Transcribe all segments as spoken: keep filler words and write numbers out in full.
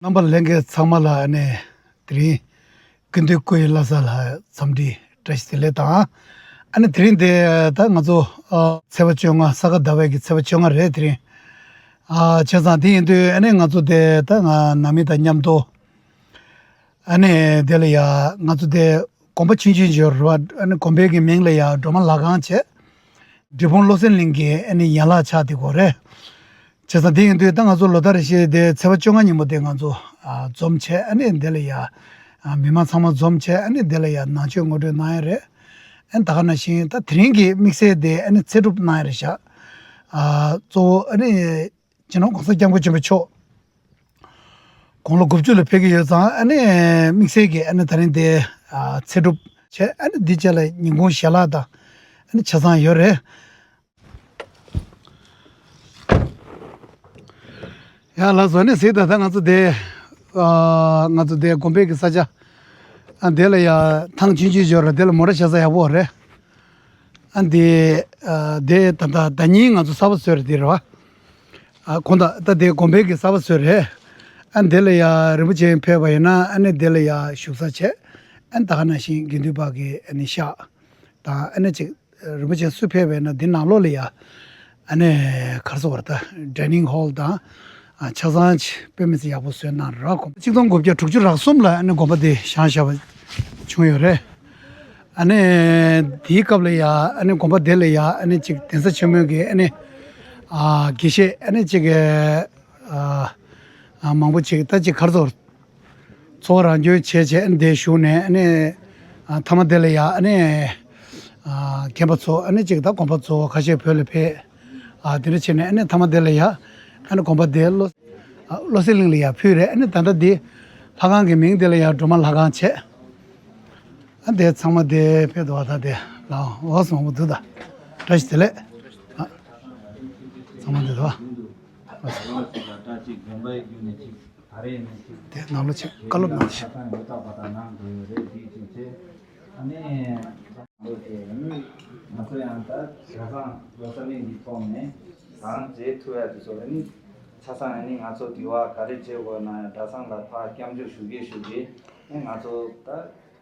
རྣམ་པ་ལྷན་རྒྱས་ཚང་མ་ལ་ཨ་ནི་དེ་རིང་དགེ་འདུན་སྐུ་ཡི་བླ་གཟའ་ལ་འཚམས་འདྲི་བཀྲ་ཤིས་བདེ་ལེགས་དང་། ཨ་ནི་དེ་རིང་འདི་ད་ང་ཚོ་ཨ་ཚེས་པ་བཅོ་ལྔ་ས་ག་ཟླ་བའི་གི་ཚེས་པ་བཅོ་ལྔ་རེད་དེ་རིང་། ཨ་བྱས་ཙང་དེ་ཡིན་དུས་ཨ་ནི་ང་ཚོ་དེ་ད་ང་ནང་མི་དང་མཉམ་དུ་ཨ་ནི་དེ་ལ་ཡ་ང་ཚོ་དེ་དགོན་པ་ཆུང་ཆུང་ཅིག་ཡོད་རེད་བ། ཨ་ནི་དགོན་པའི་གི་མིང་ལ་ཡ་སྒྲོལ་མ་ལྷ་ཁང་བྱས། འབྲས་སྤུངས་བློ་གསལ་གླིང་གི་ཨ་ནི་ཡན་ལག་ཆགས་བསྡད་ཡོད་རེད། བྱས་ཙང་དེ་ཡིན་དུས་ད་ང་ཚོ་ལོ་ལྟར་རེ་བཞིན་དེ་ཚེས་པ་བཅོ་ལྔ་ཉིན་མོ་དེ་ང་ཚོ་ཨ་འཛོམས་བྱས་ཨ་ནི་དེ་ལ་ཡ་ཨ་མི་མང་ཚང་མ་འཛོམས་བྱས་ཨ་ནི་དེ་ལ་ཡ་ནང་ཆོས་ངོ་སྤྲོད་གནང་ཡ་རེད། ཨ་ནི་ད་ག་ནང་བཞིན་ད་དེ་རིང་གི་དམིགས་བསལ་དེ་ཨ་ནི་ཚེ་སྒྲུབ་གནང་ཡ་རེད་ཤག་ཨ་གཙོ་བོ་ཨ་ནི་སྤྱི་ནོར་༸གོང་ས་༸སྐྱབས་མགོན་ཆེན་པོ་མཆོག་དགུང་ལོ་དགུ་བཅུ་ལ་ཕེབས་ཀྱི་ཡོད་ཙང་ཨ་ནི་དམིགས་བསལ་གྱི་ཨ་ནི་ད་རིང་དེ་ཨ་ཚེ་སྒྲུབ་བྱས་ཨ་ནི་འདི་བྱས་ལ་ཉིན་གུང་ཞལ་ལག་དང་ཨ་ནི་ཆ་ཚང་ཡོད་རེད། ཡ་ལགས་སོ། ཨ་ནི་གཟིགས་དང་ད་ང་ཚོ་དེ་ཨ་ང་ཚོ་དེ་དགོན་པའི་གི་ས་ཆ་ཨ་དེ་ལ་ཡ་ཐང་ཆུང་ཆུང་ཡོད་རེད། དེ་ལ་མོ་ཊ་བཞག་ས་ཡག་པོ་རེད། ཨ་འདི་ཨ་འདི་ད་ལྟ་ཟླ་ཉིན་ང་ཚོ་གསར་པ་བཟོས་རེད་འདི་རེད་བ། ཨ་གོང་ད་ད་འདི་དགོན་པའི་གི་གསར་པ་བཟོས་རེད། ཨ་འདི་ལ་ཡ་རིན་པོ་ཆེ་ཕེབས་པ་ཡིན་ན་ཨ་ནི་འདི་ལ་ཡ་བཞུགས་ས་བྱས། ཨ་ནི་ད་ག་ནང་བཞིན་དགེ་འདུན་པ་གི་ཨ་ནི་ཤག་དང་ཨ་ནི་ཅིག་རིན་པོ་ཆེ་སུ་ཕེབས་པ་ཡིན་ན་འདི་ནང་ལོགས་ལ་ཡ་ཨ་ནི་ག་རེ་ཟེར་དགོས་རེད། ད་ཌའི་ནིང་ཧོལ་དང་ཨ་ཆ་ཚང་ཅིག་དཔེ་མི་སྲིད་ཡག་པོ་བཟོས་གནང་རེད་གོ། ཆིག་སྟོང་དགུ་བརྒྱ་དྲུག་ཅུ་རེ་གསུམ་ལ་ཨ་ནི་དགོན་པ་འདི་བཞེངས་བཞག་པ་བྱུང་ཡོད་རེད། ཨ་ནི་དེའི་སྐབས་ལ་ཡ་ཨ་ནི་དགོན་པ་དེ་ལ་ཡ་ཨ་ནི་ཅིག་གདན་ས་ཆེན་མོའི་གི་ཨ་ནི་ཨ་དགེ་བཤེས་ཨ་ནི་ཅིག་ཨ་ཨ་མང་པོ་ཅིག་ད་ཅིག་ག་རེ་ཟེར་དགོས་རེད། འཚོ་བ་རང་སྐྱོང་བྱས་བྱས་ཨ་ནི་དེ་བཞུགས་ནས་ཨ་ནི་ཨ་མཐའ་མ་དེ་ལ་ཡ་ཨ་ནི་ཨ་རྒན་པ་ཚོ་ཨ་ནི་ཅིག་ད་དགོན་པ་ཚོ་ཁ་ཤས་བོད་ལ་ཕེབས། ཨ་དེ་འདྲ་བྱས་ནས་ཨ་ནི་མཐའ་མ་དེ་ལ་ཡ་ཨ་ནི་དགོན་པ་དེ་བློ་ཨ་བློ་གསལ་གླིང་ལ་ཡ་ཕུལ་རེད། ཨ་ནི་ད་ལྟ་དེ་ལྷ་ཁང་གི་མིང་དེ་ལ་ཡ་སྒྲོལ་མ་ལྷ་ཁང་བྱས། ཨ་དེ་ཚང་མ་དེ་ཕེབས་འདུག་བ། ད་དེ་ལའོ་འོ་སོང་བུ་འདུག་ད་བཀྲ་ཤིས་བདེ་ལེགས། ཨ་ཚང་མ་དེ་འདུག་བ། དེ་ནང་ལོ་ཆེ་བཀའ་སློབ་གནང་ཞིག་ང་ཚོ་ཡང་ད་གྲྭ་ཚང་བློ་གསལ་གླིང་གི་ཐོག་ནས་གང་བྱེད་ཐུབ་ཡ་དེ་ཚོ་ཨ་ནི་ཆ་ཚང་ཨ་ནི་ང་ཚོ་དེ་བ་ག་རེ་བྱེད་དགོས་ན་ཡང་གྲྭ་ཚང་ལ་ཕར་སྐྱབས་འཇུག་ཞུ་གེ་ཞུ་གེ་ཨ་ང་ཚོ་ད་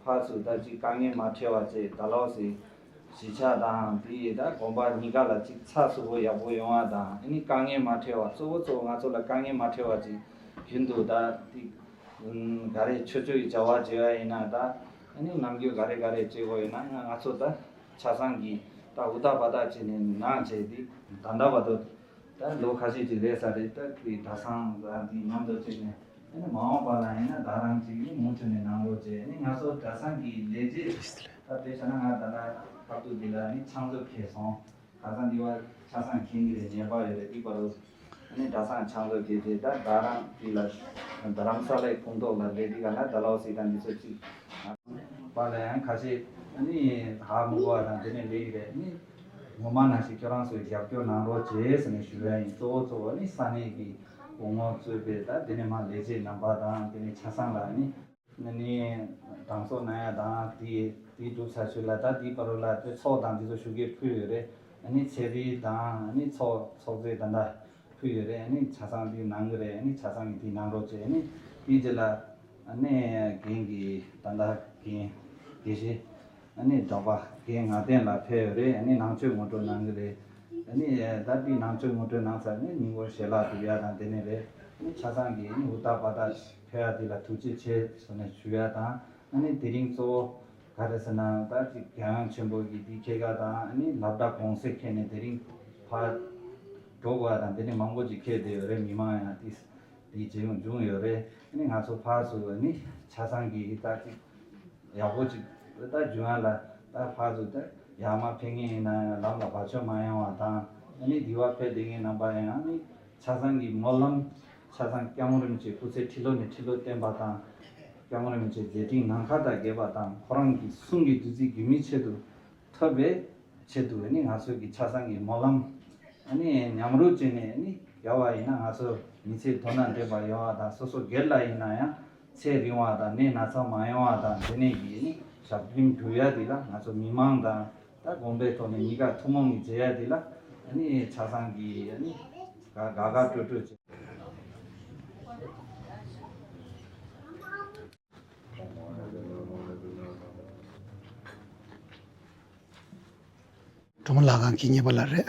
ཕར་ཚུར་ད་ཅིག་དཀའ་ངལ་མ་འཕྲད་པ་བྱས་ད་ལོག་སི་གཞིས་ཆགས་དང་དེ་ཡི་ད་དགོན་པ་གཉིས་ཀ་ལ་ཅིག་ཚགས་ཚུད་པོ་ཡག་པོ་ཡོང་བ་དང་ཨ་ནི་དཀའ་ངལ་མ་འཕྲད་པ་གཙོ་བོ་གཙོ་བོ་ང་ཚོ་ལ་དཀའ་ངལ་མ་འཕྲད་པ་ཅིག་རྒྱུན་དུ་ད་དེ་ག་རེ་ཆོས་ཕྱོགས་ཀྱི་བྱ་བ་བྱེད་པ་ཡིན་ན་ད་ཨ་ནི་ནམ་རྒྱུན་ག་རེ་ག་རེ་བྱེད་དགོས་ཡིན་ན་ང་ང་ཚོ་ད་ཆ་ཚང་གིས་ད་འུ་ཐག་བ་ཐག་བྱས་ནས་ནང་བྱས་ཏེ་ད་ལྟ་བར་དུ་ད་ལོ་ཁ་ཤས་ཅིག་རེད་ས་རེད། ད་དེ་གྲྭ་ཚང་ད་དེ་མཉམ་དུ་བྱས་ནས་ཨ་ནི་མ་འོངས་པ་ལ་ཡིན་ན་ད་རང་ཅིག་ནི་མུ་མཐུད་ནས་གནང་རོགས་བྱས། ཨ་ནི་ང་ཚོ་གྲྭ་ཚང་གི་ལས་བྱེད་ད་དཔེ་བྱས་ན་ང་ད་ལྟ་ཁ་ཐུག་འདི་ལ་ནི་ཕྱག་མཛོད་འཁེལ་སོང་། ཁ་སང་འདི་བ་ཆ་ཚང་མཁྱེན་གྱི་རེད། ཉན་པ་ཡོད་རེད། འདི་བར་དུ་ཨ་ནི་གྲྭ་ཚང་ཕྱག་མཛོད་དེ་དེ་ད་ད་རང་འདི་ལ་རྡ་རམ་ས་ལའི་ཁོངས་གཏོགས་ལ་རེད། འདི་ག་ན་ད་ལའོ་སི་དང་འདི་ཚོ་གཅིག་པ་ལ་ཡང་ཁ་ཤས་ཨ་ནི་ཧ་མི་གོ་བ་དང་དེ་ནས་ལས་ཀྱི་རེད། ཨ་ནི་ངོ་མ་ནང་བཞིན་ཁྱོད་རང་ཚོས་རྒྱབ་སྐྱོར་གནང་རོགས་བྱེད་ཟེར་ནས་ཞུ་ཡ་ཡིན། གཙོ་བོ་གཙོ་བོ་ཨ་ནི་ས་གནས་ཀྱི་གོང་འོག་གཙོས་པའི་ད་དེ་ནས་མ་ལས་བྱེད་རྣམ་པ་དང་དེ་ནས་ཆ་ཚང་ལ་ཨ་ནི། ཨ་ནི་དང་སོ་ན་ཡ་དང་དེ་དེ་གྲུབ་ཚར་ཚོད་ལ་ད་དེའི་བར་ལ་དེ་ཚོགས་དང་དེ་ཚོ་ཞུ་སྐད་ཕུལ་ཡོད་རེད། ཨ་ནི་ཚེ་རིལ་དང་ཨ་ནི་ཚོགས་ཚོགས་རྫས་ད་ལྟ་ཕུལ་ཡོད་རེད། ཨ་ནི་ཆ་ཚང་དེ་གནང་གི་རེད། ཨ་ནི་ཆ་ཚང་གི་དེ་གནང་རོགས་བྱས། ཨ་ནི་དེའི་རྗེས་ལ་ཨ་ནི་རྒན་གྱི་ད་ལྟ་རྒན་དགེ་བཤེས་ཨ་ནི་འབྲོག་པ་རྒན་ངག་བསྟན་ལགས་ཕེབས་ཡོད་རེད། ཨ་ནི་ནང་ཆོས་ངོ་སྤྲོད་གནང་གི་རེད། ཨ་ནི་ད་དེ་ནང་ཆོས་ངོ་སྤྲོད་གནང་ཚར་ནས་ཉིན་གུང་ཞལ་ལག་སྒྲུབ་ཡ་དང་དེ་ནས་རེད། ཨ་ནི་ཆ་ཚང་གིས་ཨ་ནི་འུ་ཐག་བར་ཐག་ཕེབས་ཡ་དེ་ལ་ཐུགས་རྗེ་ཆེ་ཟེར་ནས་ཞུ་ཡ་དང་། ཨ་ནི་དེ་རིང་གཙོ་བོ་ག་རེ་ཟེར་ན་ད་ཅིག་རྒྱལ་ཡོངས་ཆེན་པོ་གི་དེ་ཁེ་ག་དང་ཨ་ནི་སློབ་གྲྭ་གུང་སེང་ཁེལ་ནས་དེ་རིང་ཕར་འགྲོ་དགོས་ཡ་དང་དེ་ནས་མང་པོ་ཅིག་ཁེལ་བསྡད་ཡོད་རེད། མི་མང་ཡང་དེ་དེ་བྱེད་ཡོང་བྱུང་ཡོད་རེད། ཨ་ནི་ང་ཚོ་ཕར་ཚུར་ཨ་ནི་ཆ་ཚང་གིས་ད་ཅིག་ཡག་པོ་ཅིག་ད་རྒྱུན་ལ་ད་ཕར་ཚུར་ད་ཡར་མར་ཕེབས་མཁན་ཡིན་ན་ཡང་ལམ་ལ་བར་ཆད་མ་ཡོང་བ་དང་། ཨ་ནི་འདི་བ་ཕེབས་བསྡད་མཁན་རྣམ་པ་ཡང་ཨ་ནི་ཆ་ཚང་གི་སྨོན་ལམ་ཆ་ཚང་སྐྱབས་མགོན་རིན་པོ་ཆེ་སྐུ་ཚེ་ཁྲི་ལོ་ནས་ཁྲི་ལོ་བརྟན་པ་དང་། སྐྱབས་མགོན་རིན་པོ་ཆེ་མཛད་འཕྲིན་ནམ་མཁའ་དང་འགལ་བ་དང་ཁོ་རང་གི་གསུང་གི་བདུད་རྩི་རྒྱུན་མི་ཆད་དུ་ཐོབ་པའི་ཆེད་དུ་ཨ་ནི་ང་ཚོ་གི་ཆ་ཚང་གི་སྨོན་ལམ་ཨ་ནི་མཉམ་རུབ་བྱས་ནས་ཨ་ནི་ཡོད་པ་ཡིན་ན་ང་ཚོ་མི་ཚེ་དོན་དང་ལྡན་པ་ཡོང་བ་དང་སོ་སོ་སྒེར་ལ་ཡིན་ན་ཡང་ཚེ་རིང་བ་དང་ནད་ན་ཚ་མ་ཡོང་བ་དང་དེ་ནས་ཀྱི་ཨ་ནི་ཞབས་འདྲེན་སྒྲུབ་ཡ་དེ་ལ་ང་ཚོ་མི་མང་དང་ད་དགོན་པའི་ཐོག་ནས་གཉིས་ཀ་ཐུན་མོང་གི་མཛད་ཡ་དེ་ལ་ཨ་ནི་ཆ་ཚང་གི་ཨ་ནི་དགའ་དགའ་སྤྲོ་སྤྲོ་བྱེད། དང་པོ་ལྷ་ཁང་གི་གཉེར་པ་ལགས་རེད།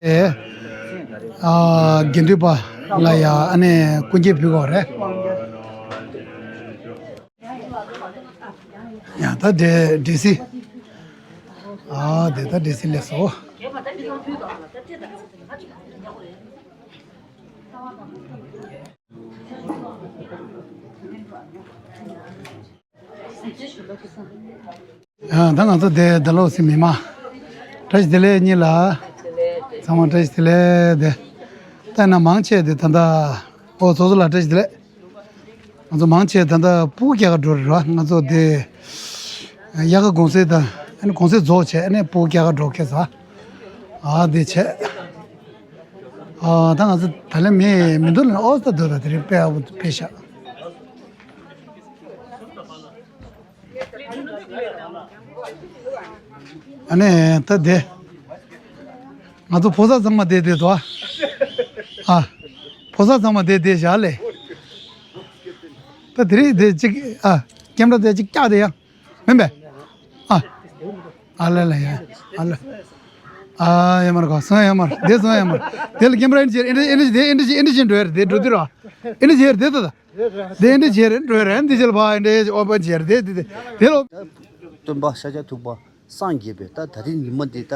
ཨེ། ཨ། དགེ་འདུན་པ་ལ་ཡ་ཨ་ནི་སྐུ་འགྱེད་ཕུལ་དགོས་རེད། ཡ་ད་འདྲེ་འདྲེ་སི། ཨ་དེ་ད་འདྲེ་སི་ལས་སོ། ཡ་ད་ང་ཚོ་དེ་ད་ལོ་སི་མི་མ། བཀྲ་ཤིས་བདེ་ལེགས་གཉིས་ལ། ཚང་མ་བཀྲ་ཤིས་བདེ་ལེགས་དེ། ད་ན་མང་ཆེ་དེ་ད་ལྟ། ཨོ་ཚོ་ཚོ་ལ་བཀྲ་ཤིས་བདེ་ལེགས། ང་ཚོ་མང་ཆེ་ད་ལྟ་སྤུ་གུ་རྒྱག་ག་འགྲོ་རེད་ར། ང་ཚོ་དེ་དབྱར་ཁ་གུང་སེང་དང་ཨ་ནི་གུང་སེང་རྫོགས་བྱས་ཨ་ནི་སྤུ་གུ་རྒྱག་ག་འགྲོ་ཁེལ་ས། ཨ་དེ་བྱས། ཨ་ད་ང་ཚོ་ད་ལན་མི་མི་འདུག་ལ་ཨོ་ད་འདུག་ད་དེ་རིང་དཔེ་ཨ་བོ་དཔེ་ཤ། ཨ་ནི་ད་དེ། ང་ཚོ་ཕོ་གསར་ཚང་མ་བསྡད་བསྡད་འདུག་ཨ། ཨ། ཕོ་གསར་ཚང་མ་བསྡད་བསྡད་བཞག་ལེ། ད་དེ་རིང་དེ་གཅིག་ཨ། ཀེམ་ར་དེ་གཅིག་བཀྱག་དེ་ཡ། མིན་པས། ཨ། ཨ་ལ་ལ་ཡ། ཨ་ལ། ཨ་ཡ་མར་གོ་སོང་ཡ་མར་དེ་སོང་ཡ་མར། དེ་ལ་ཀེམ་ར་ཨིན་ཇི་ཨིན་ཇི་ཨིན་ཇི་དེ་ཨིན་ཇི་ཨིན་ཇི་འགྲོ་ཡ་རེད་དེ་འགྲོ་དུས་ར། ཨིན་ཇི་ཡ་རེད་དེ་ད་ད། དེ་འདྲ་བྱས་རེད་འགྲོ་རེད་འདི་བྱས་ལ་ཕ་འདྲ་ཨོ་པ་བྱས་རེད་དེ་དེ་དེ་ལོ། སྟོན་པ་ཤཱཀྱ་ཐུབ་པ་སངས་རྒྱས་པའི་ད་ད་རིང་ཉི་མ་འདི་ད་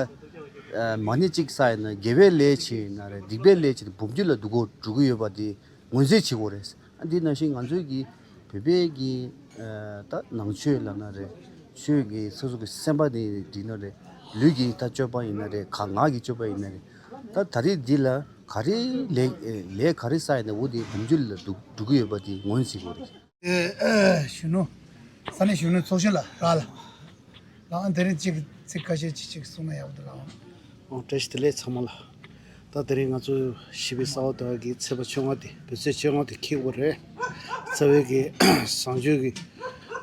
མ་ཎི་གཅིག་བསགས་ཡིན་ན་དགེ་བའི་ལས་བྱས་ཡིན་ན་རེད་སྡིག་པའི་ལས་བྱས་ཏེ་བུམ་ཆུ་ལ་འགྲོ་གི་འགྲོ་གི་ཡོད་པ་འདི་ངོས་འཛིན་བྱེད་དགོས་རེད། ཨ་འདི་ནང་བཞིན་ང་ཚོའི་གི་བོད་པའི་གི་ད་ནང་ཆོས་ལབ་ན་རེད་ཆོས་ཀྱི་སོ་སོ་གི་སེམས་པ་འདི་འདི་ན་རེད་ལུས་ཀྱི་ད་སྤྱོད་པ་ཡིན་ན་རེད་ག་ངག་གི་སྤྱོད་པ་ཡིན་ན་རེད་ད་ད་རིང་འདི་ལ། ག་རེ་ལས་ལས་ག་རེ་བསགས་ཡིན་ན་འོ་དེ་བུམ་ཆུ་ལ་འགྲོ་འགྲོ་གི་ཡོད་པ་དེ་ངོས་འཛིན་དགོས་རེད། ཨེ་ཨེ་གཞོན་ནུ། ས་གནས་གཞོན་ནུ་ཚོགས་གཞོན་ལགས་ར་ལགས། ལགས་ཨ་དེ་རིང་གཅིག་ཚིག་ཁ་ཤས་ཅིག་ཅིག་གསུང་ན་ཡག་པོ་འདུག་ལགས། ཨོ་བཀྲ་ཤིས་བདེ་ལེགས་ཚང་མ་ལ། ད་དེ་རིང་ང་ཚོ་བཞི་པའི་ས་འོག་ཟླ་བ་གི་ཚེས་པ་བཅོ་ལྔ་དེ་བོད་ཚེས་བཅོ་ལྔ་དེ་འཁེལ་དགོས་རེད། རྩ་བའི་གི་བཟང་སྤྱོད་ཀྱི་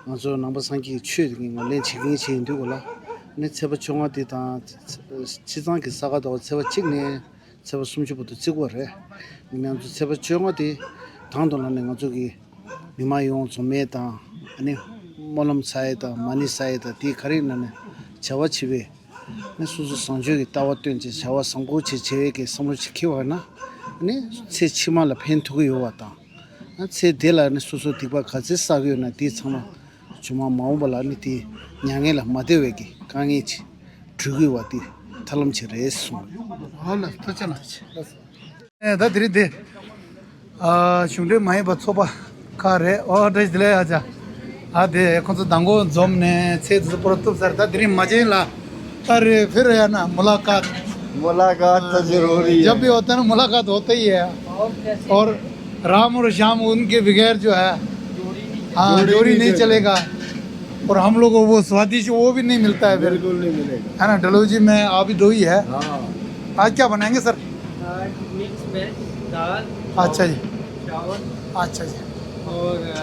ང་ཚོ་ནང་པ་སངས་རྒྱས་ཀྱི་ཆོས་དེ་གི་ངོས་ལེན་བྱེད་མཁན་ཞིག་ཡིན་དུས་གོ་ལ། ནི་ཚེས་པ་བཅོ་ལྔ་དེ་དང་། སྤྱི་བཏང་གི་ས་ག་ཟླ་བ་ཚེས་པ་གཅིག་ནས། ཚེས་པ་སུམ་ཅུ་བར་དུ་བརྩི་དགོས་རེད། ང་ཚོ་ཚེས་པ་བཅོ་ལྔ་དེ་དང་དུ་ལངས་ནས་ང་ཚོ་གི་མི་མང་ཡོངས་འཛོམས་ཡས་དང་ཨ་ནི་སྨོན་ལམ་བསགས་ཡས་དང་མ་ཎི་བསགས་ཡས་དང་དེའི་ག་རེ་ཡིན་ན་ནི་བྱ་བ་བྱེད་པའི་ནི་སོ་སོ་བཟང་སྤྱོད་ཀྱི་ལྟ་བ་སྟོན་བྱས་བྱ་བ་བཟང་པོ་བྱེད་བྱེད་ཡས་ཀྱི་བསམ་བློ་ཅིག་འཁྱེར་བ་ན་ནི་ཚེ་ཕྱི་མ་ལ་ཕན་ཐོགས་ཀྱི་ཡོད་པ་དང་ཚེ་འདི་ལ་ནི་སོ་སོ་སྡིག་པ་ག་ཚད་བསགས་ཀྱི་ཡོད་ན་དེ་ཚང་མ། བྱུང་མ་མ་འོངས་པ་ལ་ནི་དེ་མྱ་ངན་ལས་མ་བདེ་བའི་གི་དཀའ་ངལ་ཅིག་གྲོལ་གི་བ་དེ་ཐབས་ལམ་ཅིག་རེད་གསུངས། ཨོ་ལགས་ཐུགས་རྗེ་གནང་། ཨེ་ད་དེ་རིང་དེ། ཨ་གཞུང་འབྲེལ་མ་ཡིན་པ་ཚོགས་པ་ཁག་རེད་ཨོ་བཀྲ་ཤིས་བདེ་ལེགས་ཨ་ཅག་ཨ་དེ་ཁོང་ཚོ་མདང་དགོང་འཛོམས་ནས་ཚེས་དེ་ཚོ་པོ་ར་གཏུབ་ཚར་ད་དེ་རིང་མ་བྱན་ལ། ད་རེ་ཕེ་ར་ཡ་ན་ملاقات ملاقات ضروری ہے۔ جب بھی ہوتا ہے نا ملاقات ہوتا ہی ہے۔ اور کیسے؟ اور رام اور شیام ان کے بغیر جو ہے हाँ जोड़ी नहीं चलेगा। और हम लोग को वो स्वादिष्ट वो भी नहीं मिलता है फिर। बिल्कुल नहीं मिलेगा। है ना डलोजी में अभी दो ही है। हाँ। आज क्या बनाएंगे सर? आज मिक्स वेज दाल। अच्छा जी। चावल। अच्छा जी। और अ,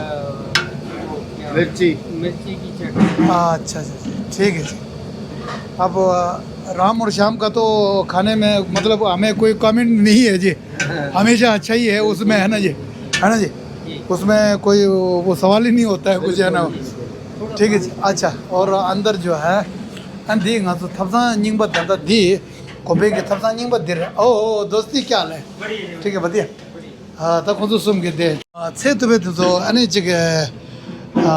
वो क्या मिर्ची। मिर्ची की चटनी। अच्छा जी। ठीक है जी। अब अ, राम और श्याम का तो खाने में मतलब हमें कोई कमेंट नहीं है जी। हमेशा अच्छा ही है उसमें है ना जी। है ना जी। उसमें कोई वो सवाल ही नहीं होता है कुछ है ना। ठीक है जी। अच्छा और अंदर जो है ཨ་འདི་ང་ཚོ་ཐབ་ཚང་རྙིང་པ་ད་ལྟ་འདི་གོམ་པའི་གི་ཐབ་ཚང་རྙིང་པ་འདིར། ཨོ་ཨོ་दोस्ती क्या हाल है? ठीक है, बढ़िया। ཨ་ད་ཁོང་ཚོ་གསུམ་གྱི་དེ། ཨ་ཚེས་ཐུབ་པའི་དེ་ཚོ་ཨ་ནི་གཅིག་གི་ཨ་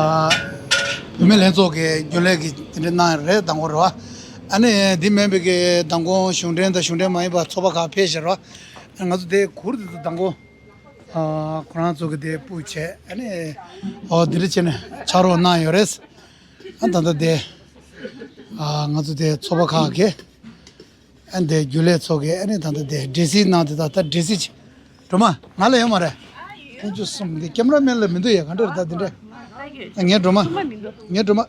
བུད་མེད་ལྷན་ཚོགས་ཀྱི་རྒྱུན་ལས་ཀྱི་དེ་འདྲ་གནང་རེད་མདང་དགོང་རེད་བ། ཨ་ནི་འདི་མིན་པའི་གི་མདང་དགོང་གཞུང་འབྲེལ་དང་གཞུང་འབྲེལ་མ་ཡིན་པ་ཚོགས་པ་ཁག་ཕེབས་ཤག་རེད་བ། ང་ཚོ་དེ་གུར་དེ་ཚོ་མདང་དགོང་ཨ་ཁོ་རང་ཚོ་གི་དེ་སྤུ་བྱས་ཨ་ནི་ཨོ་འདི་འདྲ་བྱས་ནས་ཕྱག་རོགས་གནང་ཡོད་རེད། ཨ་ད་ལྟ་དེ་ཨ་ང་ཚོ་དེ་ཚོགས་པ་ཁག་གི་ཨ་འདི་རྒྱུན་ལས་ཚོ་གི་ཨ་ནི་ད་ལྟ་དེ་འདྲེ་སྲིད་ནང་དེ་ད་ལྟ་འདྲེ་སྲིད་ཅིག་སྒྲོལ་མ་ང་ལ་ཡོད་མ་རེད། ཕན་ཆོད་གསུམ་འདི་ཀེམ་ར་མེན་ལ་མི་འདུག་ཡ། ག་འདྲ་རེད་ད་འདི་འདྲ། ངའི་སྒྲོལ་མ། ངའི་སྒྲོལ་མ།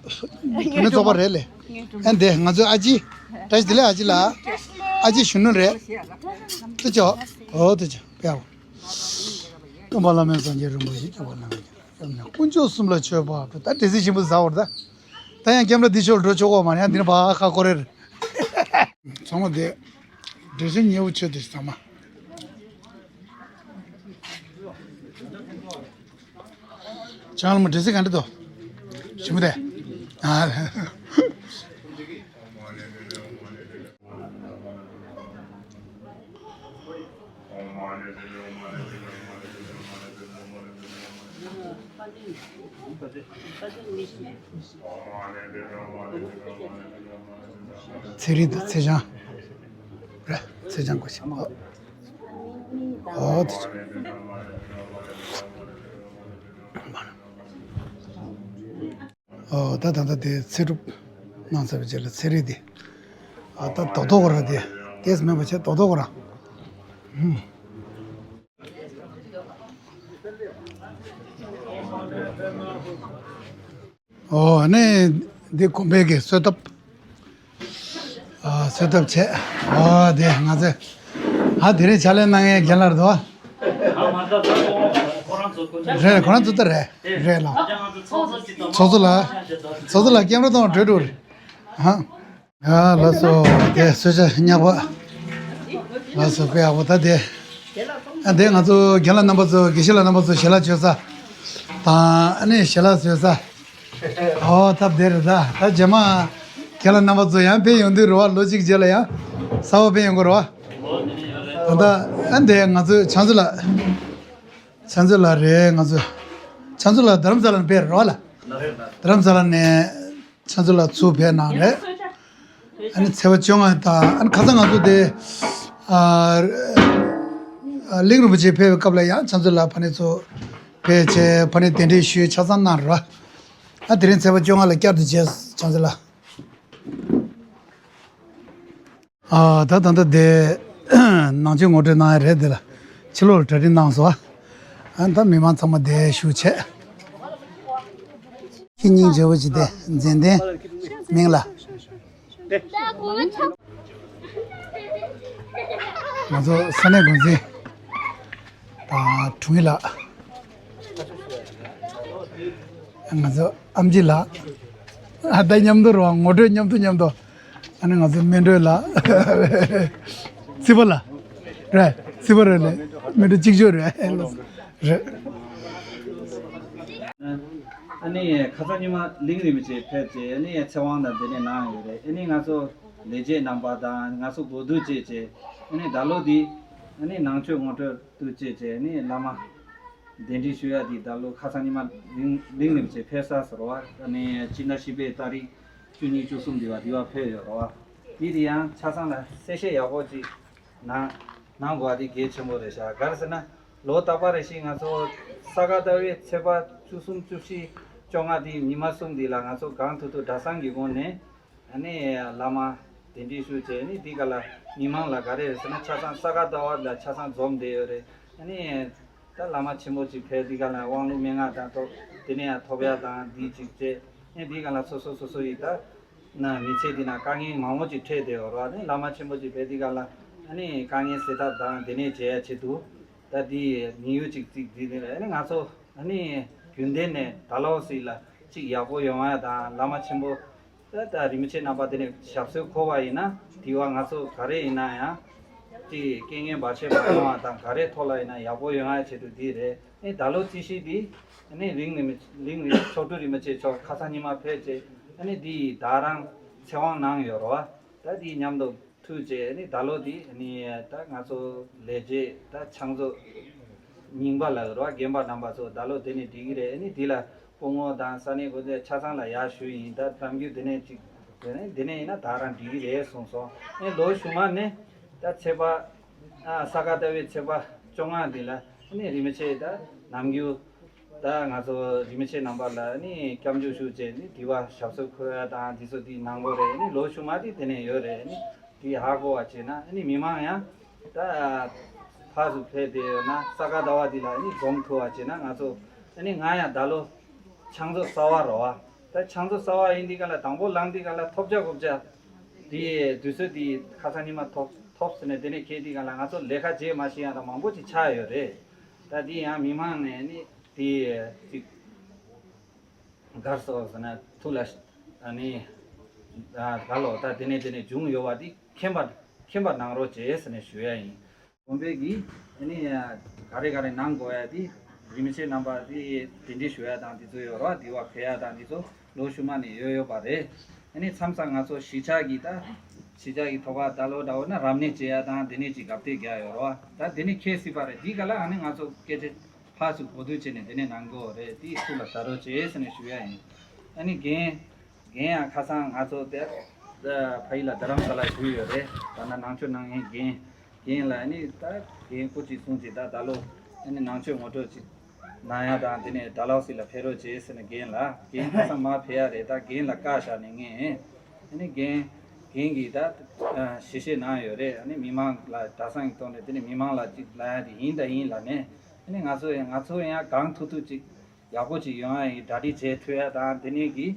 བུད་མེད་བཙོག་པ་རེད་ལེ། ཨ་འདི་ང་ཚོའི་ཨ་ཅེ། བཀྲ་ཤིས་བདེ་ལེགས་ཨ་ཅེ་ལགས། ཨ་ཅེ་གཞོན་ནུ་རེད། ཐུགས་རྗེ་ཆེ། ཨོ་ཐུགས་རྗེ་ཆེ། དཔེ་ཡག་པོ། སྟོན་པ་བླ་མའི་སངས་རྒྱས་རིན་པོ་ཆེ། སྐྱོབ་པ་བླ་མའི་སྐྱབས་གནས། དཀོན་མཆོག་གསུམ་ལ་མཆོད་པ་ཕུལ། ད་འདྲེ་སྲིན་ཞིམ་པོ་ཟ་བར་ད། ད་ཡང་ཀེམ་ར་འདི་ཕྱོགས་འགྲོ་ཆོག་གོ་མ་རེད། ཡང་འདི་ནས་ཕར་ཁ་སྐོར་རེ་རེད། ཚང་མ་དེ། འདྲེ་སྲིན་ཉེ་བོ་ཆོས་དེ་ཚང་མ། ཅང་ལ་མ་འདྲེ་སྲིན་ག་འདྲ་འདུག་ཞིམ་པོ་དེ། ཨ། ཚེ་རིང་དང་ཚེ་ཆང་། རེད། ཚེ་ཆང་གོ་ཤེས། ཨོ་དེ་ཚོ། ཨོ་ད་ད་ད་དེ་ཚེ་སྒྲུབ་གནང་ཚར་བའི་རྗེས་ལ་ཚེ་རིང་དེ། ཨ་ད་རྡོག་རྡོག་ར་དེ། དེས་མེད་པ་བྱས་རྡོག་རྡོག་ར། ཧུམ། ཨོ་ཨ་ནི་འདི་དགོན་པའི་གི་གསོལ་ཐབ། ཨ་གསོལ་ཐབ་བྱས། ཨོ་དེ་ང་ཚོས། ཨ་དེ་རིང་ཕྱག་ལས་གནང་མཁན་རྒན་ལགས་རེད་དོ། རེད། ཁོ་རང་ཚོ་ད་རེད། རེད་ལགས། ཚོགས་གཙོ་ལགས། ཚོགས་གཙོ་ལགས་ཀེམ་ར་གཏོང་བ་འགྲོ་འགྲོ་རེད། ཨ། ཨ་ལགས་སོ། དེ་གསོལ་ཇ་མྱག་པ། ལགས་སོ། དཔེ་ཡག་པོ་ད་དེ། ཨ་དེ་ང་ཚོ་རྒན་ལགས་རྣམ་པ་ཚོ། དགེ་བཤེས་ལགས་རྣམ་པ་ཚོ་ཞལ་ལག་མཆོད་ས་དང་། ཨ་ནི་ཞལ་ལག་བཟོ་ས། ཨོ་ཐབས་དེ་རེད་ད། ད་རྗེས་མ་རྒན་ལགས་རྣམ་པ་ཚོ་ཡང་ཕེབས་ཡོང་དུས་རེད་བ། ལོ་གཅིག་རྗེས་ལ་ཡང་གསར་པ་ཕེབས་ཡོང་གི་རེད་བ། ད་ལྟ་ཨ་འདི་ང་ཚོའི་ཕྱག་མཛོད་ལགས། ཕྱག་མཛོད་ལགས་རེད། ང་ཚོའི་ཕྱག་མཛོད་ལགས་རྡ་རམ་ས་ལ་ནས་ཕེབས་རེད་བ་ལགས། རྡ་རམ་ས་ལ་ནས་ཕྱག་མཛོད་ལགས་ཚུར་ཕེབས་གནང་རེད། ཨ་ནི་ཚེས་པ་བཅོ་ལྔ་དང་། ཨ་ནི་ཁ་སང་ང་ཚོ་དེ་ཨ་གླིང་རིན་པོ་ཆེ་ཕེབས་པའི་སྐབས་ལ་ཡང་ཕྱག་མཛོད་ལགས་ཕ་ནས་ཚུར་ཕེབས་བྱས་ཕ་ནས་གདན་འདྲེན་ཞུས། ཆ་ཚང་གནང་རེད་བ། ཨ་དེ་རིང་ཚེས་པ་བཅོ་ལྔ་ལ་བསྐྱར་དུ་མཇལ། ཕྱག་མཛོད་ལགས། ཨ་ད་ད་ལྟ་དེ་ནང་ཆོས་ངོ་སྤྲོད་གནང་ཡ་རེད། དེ་ལ་ཕྱི་ལོགས་ལ་གྲ་སྒྲིག་གནང་སོང་། ཨ་ད་མི་མང་ཚང་མ་དེ་བཞུགས་བྱས། ཁྱེད་སྙིང་རྗེ་བོ་ཅིག་དེ་མཛེས་ལྡན་མིང་ལ། ང་ཚོ་ས་གནས་འགོ་འཛིན་དང་དྲུང་ཡིག་ལགས། ང་ཚོ་ཨམ་ཆི་ལགས། ཨ་ད་མཉམ་དུ་རེད་བ། ངོ་སྤྲོད་མཉམ་དུ་མཉམ་དུ། ཨ་ནི་ང་ཚོ་སྨིན་གྲོལ་ལགས། སྲིད་པ་ལགས། རེད། སྲིད་པ་རེད་ལེ། སྨིན་གྲོལ་གཅིག་ཆོད་རེད། རེད། ཨ་ནི་ཁ་སང་ཉི་མ་གླིང་རིན་པོ་ཆེ་ཕེབས་བྱས། ཨ་ནི་ཚེ་དབང་དང་དེ་ནས་གནང་ཡོད་རེད། ཨ་ནི་ང་ཚོ་ལས་བྱེད་རྣམ་པ་དང་ང་ཚོ་གོ་བསྡུར་བྱས་བྱས། ཨ་ནི་ད་ལོ་འདི་ཨ་ནི་ནང་ཆོས་ངོ་སྤྲོད་དུ་བྱས་བྱས། ཨ་ནི་བླ་མ་གདན་འདྲེན་ཞུ་ཡ་འདི་ད་ལོ་ཁ་སང་ཉི་མ་གླིང་གླིང་རིན་པོ་ཆེ་ཕེབས་ས་ཟེར་བ། ཨ་ནི་སྤྱི་ཟླ་བཞི་པའི་ཏ་རིག་བཅུ་གཉིས་བཅུ་གསུམ་འདི་བ་འདི་བ་ཕེབས་ཡོད་རེད་བ། འདི་དེ་ཡང་ཆ་ཚང་ལ་གསལ་བཤད་ཡག་པོ་ཅིག་གནང་གནང་དགོས་པ་དེ་གལ་ཆེན་པོ་རེད་ཤག་ག་རེ་ཟེར་ན། ལོ་རྟག་པར་རེ་བཞིན་ང་ཚོ་ས་ག་ཟླ་བའི་ཚེས་པ་བཅུ་གསུམ་བཅུ་བཞི་བཅོ་ལྔ་དེ་ཉི་མ་གསུམ་དེ་ལ་ང་ཚོ་གང་ཐུབ་ཐུབ་གྲྭ་ཚང་གི་ངོས་ནས་ཨ་ནི་བླ་མ་གདན་འདྲེན་ཞུ་བྱས། ཨ་ནི་འདི་ག་ལ་མི་མང་ལ་ག་རེ་རེད་ཟེར་ན། ཆ་ཚང་ས་ག་ཟླ་བ་ལ་ཆ་ཚང་འཛོམས་བསྡད་ཡོད་རེད། ཨ་ནི་ད་བླ་མ་ཆེན་པོ་ཅིག་ཕེབས། འདི་ག་ལ་དབང་ལུང་མན་ངག་དང་ཐོབ། དེ་ནས་ཡང་ཐོབ་ཡ་དང་འདི་ཅིག་བྱས། ཨ་ནི་འདི་ག་ལ་སོ་སོ་སོ་སོ་ཡི་ད་ན་མི་ཚེ་འདི་ན་དཀའ་ངལ་མང་པོ་ཅིག་འཕྲད་བསྡད་ཡོད་རེད་བ། ཨ་ནི་བླ་མ་ཆེན་པོ་ཅིག་ཕེབས། འདི་ག་ལ་ཨ་ནི་དཀའ་ངལ་སེལ་ཐབས་དང་དེ་ནས་བྱེད་ཡ་ཆེད་དུ། ད་འདི་ཉིན་ཡོད་ཅིག་བརྩིས་འདི་ནས་ཨ་ནི་ང་ཚོ་ཨ་ནི་རྒྱུན་ལྡན་ནས་ད་ལོ་སྲིད་ལ་ཅིག་ཡག་པོ་ཡོང་ཡ་དང་། བླ་མ་ཆེན་པོ་ད་ད་རིན་པོ་ཆེ་རྣམ་པ་དེ་ནས་ཞབས་སོར་འཁོད་པ་ཡིན་ན། དེ་བ་ང་ཚོ་ག་རེ་ཡིན་ན་ཡང་ཅིག་རྐྱེན་ངན་བར་ཆད་མ་ཡོང་བ་དང་། ག་རེ་ཐོག་ལ་ཡིན་ན་ཡག་པོ་ཡོང་ཡ་ཆེད་དུ་འདི་རེད། ཨ་ནི་ད་ལོ་རྩིས་གཞི་འདི་ཨ་ནི་གླིང་རིན་པོ་གླིང་རིན་མཆོག་སྤྲུལ་རིན་པོ་ཆེ་མཆོག་ཁ་སང་ཉི་མ་ཕེབས་བྱས། ཨ་ནི་འདི་ད་རང་ཚེ་དབང་གནང་ཡོད་རེད་བ། ད་འདི་མཉམ་དུ་ཐུགས་རྗེ། ཨ་ནི་ད་ལོ་འདི་ཨ་ནི་ད་ང་ཚོ་ལས་བྱེད་ད་ཕྱག་མཛོད་རྙིང་པ་ལ་རེད་བ། རྒན་པ་རྣམ་པ་ཚོ་ད་ལོ་འདི་ནས་སྒྲིག་གི་རེད། ཨ་ནི་འདི་ལ་སྐུ་ངོ་དང་ས་གནས་འགོ་འཛིན་ཆ་ཚང་ལ་ཡར་ཞུ་ཡིན། ད་གཏམ་རྒྱུད་འདི་ནས་ཅིག་འདི་ནས་འདི་ནས་ཡིན་ན་ད་རང་འགྲིག་གི་རེད་གསུངས་སོང་། ཨ་ནི་ལོ་གཞུག་མ་ནས་ད་ཚེས་པ་ཨ་ས་ག་ཟླ་བའི་ཚེས་པ་བཅོ་ལྔ་འདི་ལ་ཨ་ནི་རིན་པོ་ཆེ་ད་ནམ་རྒྱུན་ད་ང་ཚོ་རིན་པོ་ཆེ་རྣམ་པ་ལ་ཨ་ནི་སྐྱབས་འཇུག་ཞུ་བྱས། ཨ་ནི་འདི་བ་ཞབས་སོར་འཁོད་ཡ་དང་འདི་ཚོ་འདི་གནང་དགོས་རེད། ཨ་ནི་ལོ་གཞུག་མ་འདི་དེ་ནས་ཡོད་རེད། ཨ་ནི་འདི་ཧ་གོ་བ་བྱས་ན་ཨ་ནི་མི་མང་ཡང་ད་ ཕར་ཚུར་ཕེབས་བསྡད་ཡོད་ན་ས་ག་ཟླ་བ་འདི་ལ་ཨ་ནི་འཛོམས་ཐུབ་པ་བྱས་ན་ང་ཚོ་ཨ་ནི་ང་ཡང་ད་ལོ་ཕྱག་མཛོད་གསར་པ་རེད་བ། ད་ཕྱག་མཛོད་གསར་པ་ཡིན་དུས་ག་ལ་དང་པོ་ལངས་དུས་ག་ལ་ཐོབ་བྱ་གོ་བྱ་དེ་དུས་ཚོད་དེ་ཁ་སང་ཉི་མ་ཐོབ་ཐོབ་ཟེར་ནས་དེ་ནས་ཁེལ་དུས་ག་ལ་ང་ཚོ་ལས་ཀ་བྱེད་མ་ཤེས་ཡ་ད་མང་པོ་ཅིག་ཆགས་ཡོད་རེད། ད་དེ་ཡང་མི་མང་ནས་ནི་དེ་ཅིག་གར་སོགས་ཟེར་ན་ཐུགས་ལ་ཨ་ནི་ཨ་ག་ལོ་ད་དེ་ནས་དེ་ནས་བྱུང་ཡོད་པ་དེ་མཁྱེན་པ་མཁྱེན་པ་གནང་རོགས་བྱེད་ཟེར་ནས་ཞུ་ཡ་ཡིན། དགོན་པའི་གི་ཨ་ནི་ག་རེ་ག་རེ་གནང་དགོས་ཡ་དེ་རིན་པོ་ཆེ་རྣམ་པ་དེ་གདན་འདྲེན་ཞུ་ཡ་དང་དེ་ཚོ་ཡོད་རོགས། དེ་བ་ཕེ་ཡ་དང་དེ་ཚོ་ལོ་ཤུལ་མ་ནས་ཡོད་ཡོད་པ་རེད། ཨ་ནི་མཚམས་མཚམས་ང་ཚོ་གཞིས་ཆགས་ཀྱི་ད་གཞིས་ཆགས་ཀྱི་ཐོག་ཁ་ད་ལོ་འདྲ་བོ་ན་རབ་གནས་བྱེད་ཡ་དང་དེ་ནས་ཅིག་གབ་སྟེགས་རྒྱག་ཡོད་རོགས། ད་དེ་ནས་ཁེལ་སྲིད་པ་རེད། དེ་ག་ལ་ཨ་ནི་ང་ཚོ་སྐད་ཆ་ཕར་ཚུར་གོ་བསྡུར་བྱས་ནས་དེ་ནས་གནང་དགོས་རེད། དེ་ཐུགས་ལ་ཟ་རོགས་བྱེད་ཟེར་ནས་ཞུ་ཡ་ཡིན། ཨ་ནི་རྒན་རྒན་ཡང་ཁ་སང་ང་ཚོ་དེ་ཕ་ཡུལ་ལ་རྡ་རམ་ས་ལ་བཞུགས་ཡོད་རེད། ད་ན་ནང་ཆོས་གནང་མཁན་རྒན་རྒན་ལ་ཨ་ནི་ད་རྒན་སྐུ་གཅིག་གསུང་གཅིག་ད་ད་ལོ་ཨ་ནི་ནང་ཆོས་ངོ་སྤྲོད་ཅིག་གནང་ཡ་དང་དེ་ནས་ཌལ་ཧོ་སི་ལ་ཕེབས་རོགས་བྱེད་ཟེར་ནས་རྒན་ལ་རྒན་ཁ་སང་མར་ཕེབས་ཡ་རེད། ད་རྒན་ལ་བཀའ་བཞག་ནས་ངས་ཨ་ནི་རྒན་རྒན་གྱིས་ད་ཞལ་བཞེས་གནང་ཡོད་རེད། ཨ་ནི་མི་མང་ལ་གྲྭ་ཚང་གི་ཐོག་ནས་དེ་ནས་མི་མང་ལ་ཅིག་ལབ་ཡ་དེ་ཡིན་ད་ཡིན་ལབ་ནས་ཨ་ནི་ང་ཚོ་ཡང་ང་ཚོ་ཡང་གང་ཐུབ་ཐུབ་ཅིག་ཡག་པོ་ཅིག་ཡོང་ཡ་ཡི་གྲ་སྒྲིག་བྱེད་ཐུབ་ཡ་དང་དེ་ནས་ཀྱི་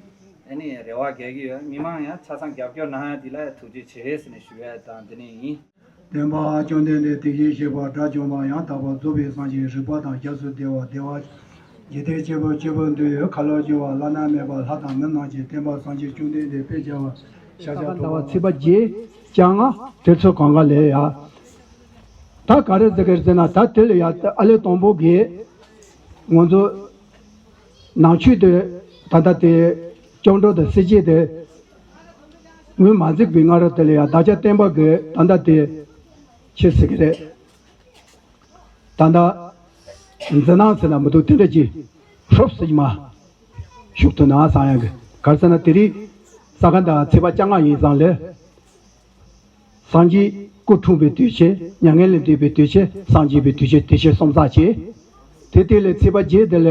ཨ་ནི་རེ་བ་རྒྱག་གི་ཡོད། མི་མང་ཡང་ཆ་ཚང་རྒྱབ་སྐྱོར་གནང་ཡ་དེ་ལ་ཐུགས་རྗེ་ཆེ་ཟེར་ནས་ཞུ་ཡ་དང་དེ་ནས་ཡིན། བསྟན་པ་བཅོམ་ལྡན་འདས་དེ་བཞིན་གཤེགས་པ་དགྲ་བཅོམ་པ་ཡང་དག་པར་རྫོགས་པའི་སངས་རྒྱས་རིག་པ་དང་སྐྱབས་སུ་བདེ་བ་བདེ་བ་འཇིག་རྟེན་གཅིག་པུ་གཅིག་པུ་འདུལ་བའི་ཁ་ལོ་སྒྱུར་བ་བླ་ན་མེད་པ་ལྷ་དང་མི་རྣམས་ཀྱི་བསྟན་པ་སངས་རྒྱས་བཅོམ་ལྡན་འདས་དཔེ་བྱ་བ་ཤཱཀྱ་ཐུབ་པ་ཚེས་པ་བརྒྱད་བཅོ་ལྔ་དེ་ཚོ་གང་ག་ལས་ཡ། ད་ག་རེ་ཟེར་གི་རེད་ཟེར་ན་ད་དེ་ལ་ཡ་ཨ་ལས་དང་པོ་གི་ང་ཚོ་ནང་ཆོས་དེ་ད་ལྟ་དེ་སྐྱབས་འགྲོ་དང་སྲས་བཅས་དེ་ངོས་མ་འཛིན་པའི་སྔ་རོལ་དེ་ལ་ཡ་བདག་ཅག་བསྟན་པ་གི་ད་ལྟ་དེ་ཆེ་ཟེར་གི་རེད། ད་ལྟ་འཛིན་སྣང་ཟེར་ན་མི་འདུག་དེ་འདྲ་ཅིག་ཧྲོབ་ཟེར་གྱི་མ་ཞུགས་ཐུབ་ན་བསམ་ཡང་གི་ག་རེ་ཟེར་ན་དེ་རིང་ས་ག་ཟླ་ཚེས་པ་བཅོ་ལྔ་ཡིན་ཙང་ལས། སངས་རྒྱས་སྐུ་འཁྲུངས་པའི་དུས་ཆེན། མྱ་ངན་ལས་འདས་པའི་དུས་ཆེན། སངས་རྒྱས་པའི་དུས་ཆེན། དུས་ཆེན་གསུམ་ཙམ་བྱས། དེ་དེ་ལས་ཚེས་པ་བརྒྱད་དེ་ལས་